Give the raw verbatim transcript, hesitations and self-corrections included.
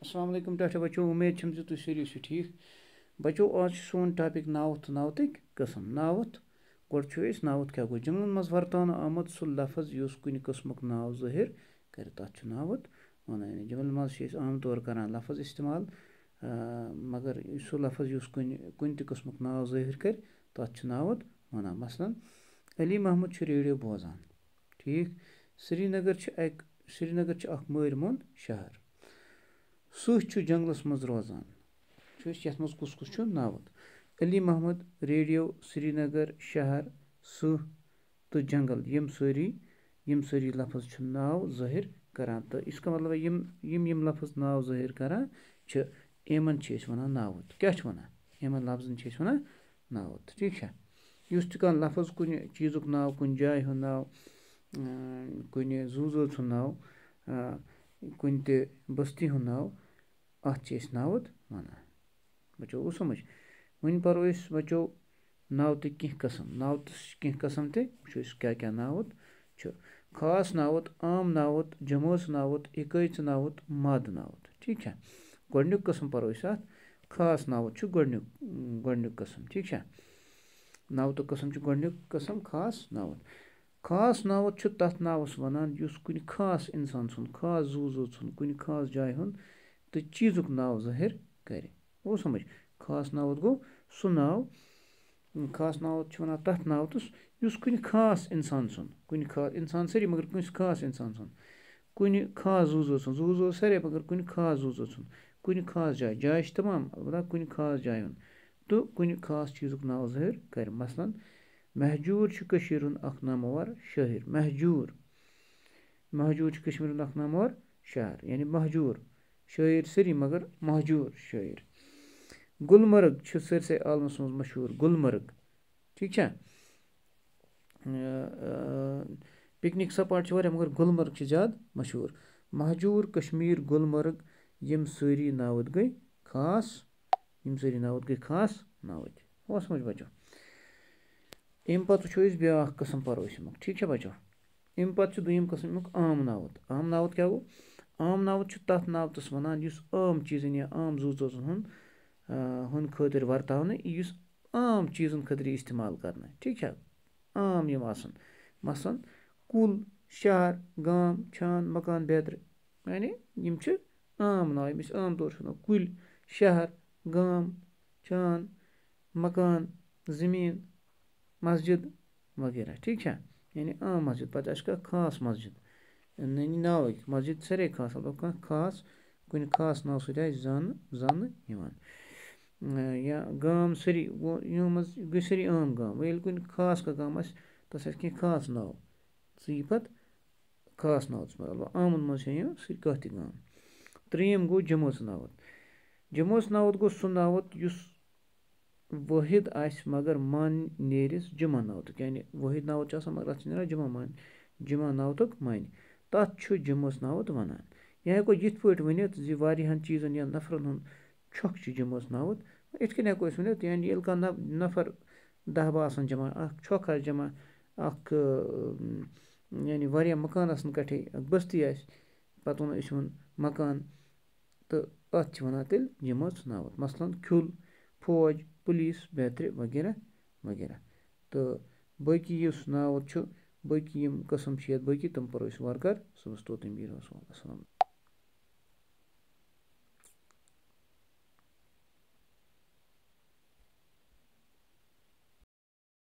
السلام علیکم ٹاٹھے بچو، امید چھم زِ تُہۍ سٲری ٲسِو ٹھیٖک۔ بچو، آز چھُ سون ٹاپک ناوُت تہٕ ناوتٕکۍ قٕسم۔ ناوُت، گۄڈٕ چھُ أسۍ ناوُت کیٛاہ گوٚو؟ جملن منٛز ورتاونہٕ آمُت سُہ لفظ یُس کُنہِ قٕسمُک ناو ظٲہِر کرِ، تتھ چھُ ناوُت ونان۔ یعنی جملن منٛز چھِ أسۍ عام طور کران لفظ استعمال، آ، مگر یُس سُہ لفظ یُس کُنہِ، کُنہِ تہِ قٕسمُک ناو ظٲہِر کرِ، تتھ چھُ ناوُت ونان۔ مثلاً، علی محمد چھُ ریڈیو بوزان۔ ٹھیٖک۔ سرینگر چھِ اَکہِ، سرینگر چھِ اَکھ مٲرۍ مۄنٛد شہر۔ سٕہہ چھُ جنٛگلَس منٛز روزان۔ چھُ أسۍ یَتھ منٛز کُس کُس چھُ ناوُت؟ علی محمد، ریڈیو، سرینگر، شہر، سٕہہ تہٕ جنٛگل، یِم سٲری، یِم سٲری لفظ چھِ ناو ظٲہِر کران۔ تہٕ اس کا مطلب ہے، یِم، یِم، یِم لفظ ناو ظٲہِر کران چھِ، یِمن چھِ أسۍ وَنان ناوُت۔ کیٛاہ چھِ وَنان؟ یِمن لفظن چھِ أسۍ وَنان ناوُت۔ ٹھیٖک چھا؟ یُس تہِ کانٛہہ لفظ کُنہِ چیٖزُک ناو، کُنہِ جایہِ ہُنٛد ناو، اۭں، کُنہِ زُو زٲژ ہُنٛد ناو، آ، کُنہِ تہِ بستی ہُنٛد ناو، اَتھ چھِ أسۍ ناوُت وَنان۔ بچو، گوٚو سمجھ؟ وۄنۍ پَرو أسۍ، بچو، ناوتٕکۍ کینٛہہ قٕسم۔ ناوتَس چھِ کینٛہہ قٕسم تہِ، وٕچھو أسۍ کیٛاہ کیٛاہ ناوُت چھُ۔ خاص ناوُت، عام ناوُت، جمٲژ ناوُت، اِکٲژ ناوُت، مادٕ ناوُت۔ ٹھیٖک چھا؟ گۄڈٕنیُک قٕسم پَرو أسۍ اَتھ۔ خاص ناوُت چھُ گۄڈٕنیُک، گۄڈٕنیُک قٕسم۔ ٹھیٖک چھا؟ ناوتُک قٕسم چھُ گۄڈٕنیُک قٕسم خاص ناوُت۔ خاص ناوُت چھُ تَتھ ناوَس وَنان یُس کُنہِ خاص اِنسان سُنٛد، خاص زُو زٲژ ہُنٛد، کُنہِ خاص جایہِ ہُنٛد تہٕ چیٖزُک ناو ظٲہِر کَرِ۔ گوٚو سمجھ؟ خاص ناوُت گوٚو سُہ ناو، خاص ناوُت چھِ وَنان تَتھ ناوتَس یُس کُنہِ خاص اِنسان سُنٛد، کُنہِ خاص اِنسان سٲری مگر کٲنٛسہِ خاص اِنسان سُنٛد، کُنہِ خاص زُو زٲژ سُنٛد، زُو زٲژ سارے مگر کُنہِ خاص زُو زٲژ سُنٛد، کُنہِ خاص جایہِ، جایہِ چھِ تَمام، البتہ کُنہِ خاص جایہِ ہُنٛد تہٕ کُنہِ خاص چیٖزُک ناو ظٲہِر کَرِ۔ مثلاً، مہجوٗر چھُ کٔشیٖرِ ہُنٛد اکھ نامور شٲعر۔ مہجوٗر، مہجوٗر چھُ کٔشیٖرِ ہُنٛد اکھ نامور شاعر، یعنی مہجوٗر، شٲعر سٲری مگر مہجوٗر شٲعر۔ گُلمرگ چھُ سٲرسٕے عالمَس منٛز مشہوٗر۔ گُلمرگ، ٹھیٖک چھا؟ اۭں، اۭں، پِکنِک سپاٹ چھِ واریاہ مگر گُلمرگ چھِ زیادٕ مشہوٗر۔ مہجوٗر، کشمیٖر، گُلمرگ، یِم سٲری ناوٕتۍ گٔے خاص، یِم سٲری ناوٕتۍ گٔے خاص ناوٕتۍ۔ ہو سمجھ بچو؟ اَمہِ پتہٕ وٕچھو أسۍ بیٛاکھ قٕسم پَرو أسۍ اَمیُک۔ ٹھیٖک چھا بچو؟ اَمہِ پَتہٕ چھُ دوٚیِم قٕسم اَمیُک عام ناوُت۔ عام ناوُت کیٛاہ گوٚو؟ عام ناوُت چھُ تَتھ ناوتَس وَنان یُس عام چیٖزَن یا عام زُو زٲژَن ہُنٛد، آ، ہُنٛد خٲطرٕ ورتاونہٕ، یُس عام چیٖزَن خٲطرٕ یی استعمال کرنہٕ۔ ٹھیٖک چھا؟ عام یِم آسَن۔ مثلاً، کُل، شہر، گام، چھان، مکان بیترِ۔ یعنی یِم چھِ عام ناو، یِم أسۍ عام طور چھِ وَنان۔ کُلۍ، شہر، گام، چھان، مکان، زٔمیٖن، مسجد وغیرہ۔ ٹھیٖک چھا؟ یعنی عام مسجد، پَتہٕ آسہِ کانٛہہ خاص مسجد۔ یعنی ناوٕکۍ مسجد سارے خاص، البتہ کانٛہہ خاص، کُنہِ خاص ناوٕ سۭتۍ آسہِ زاننہٕ، زاننہٕ یِوان۔ اۭں، یا گام سٲری، گوٚو، یِمو منٛز گٔے سٲری عام گام۔ وۄنۍ ییٚلہِ کُنہِ خاص کانٛہہ گام آسہِ، تَتھ آسہِ کینٛہہ خاص ناو، سُہ یی پَتہٕ خاص ناوَس منٛز۔ البتہ عامَن منٛز چھِ یِوان سُہ کانٛہہ تہِ گام۔ ترٛیٚیِم گوٚو جمٲژ ناوُت۔ جمٲژ ناوُت گوٚو سُہ ناوُت یُس وٲحد آسہِ مگر معنی نیرِس جمع ناوتُک۔ یعنی وٲحد ناوُت چھُ آسان مگر اَتھ چھِ نیران جمع معنی، جمع ناوتُک معنی۔ تَتھ چھُ جمٲژ ناوُت وَنان۔ یا ہٮ۪کو یِتھ پٲٹھۍ ؤنِتھ زِ واریاہَن چیٖزَن یا نفرَن ہُنٛد چھۄکھ چھُ جمٲژ ناوُت۔ یِتھ کٔنۍ ہٮ۪کو أسۍ ؤنِتھ، یعنی ییٚلہِ کانٛہہ نف-، نفر دَہ باہ آسَن جمع، اکھ چھۄکھ آسہِ جمع، اکھ، اۭں، یعنی واریاہ مکان آسَن کَٹھے، اکھ بستی آسہِ، پَتہٕ وَنو أسۍ یِمَن مکان، تہٕ اَتھ چھِ وَنان تیٚلہِ جمٲژ ناوُت۔ مثلاً، کھیُل، فوج، پُلیٖس، بیترِ وغیرہ وغیرہ۔ تہٕ باقٕے یُس ناوُت چھُ، باقٕے یِم قٕسم چھِ یَتھ باقٕے، تِم پَرو أسۍ وارٕ کارٕ صُبحَس توتام۔ بیٖر وَسوم۔ السلام علیکم۔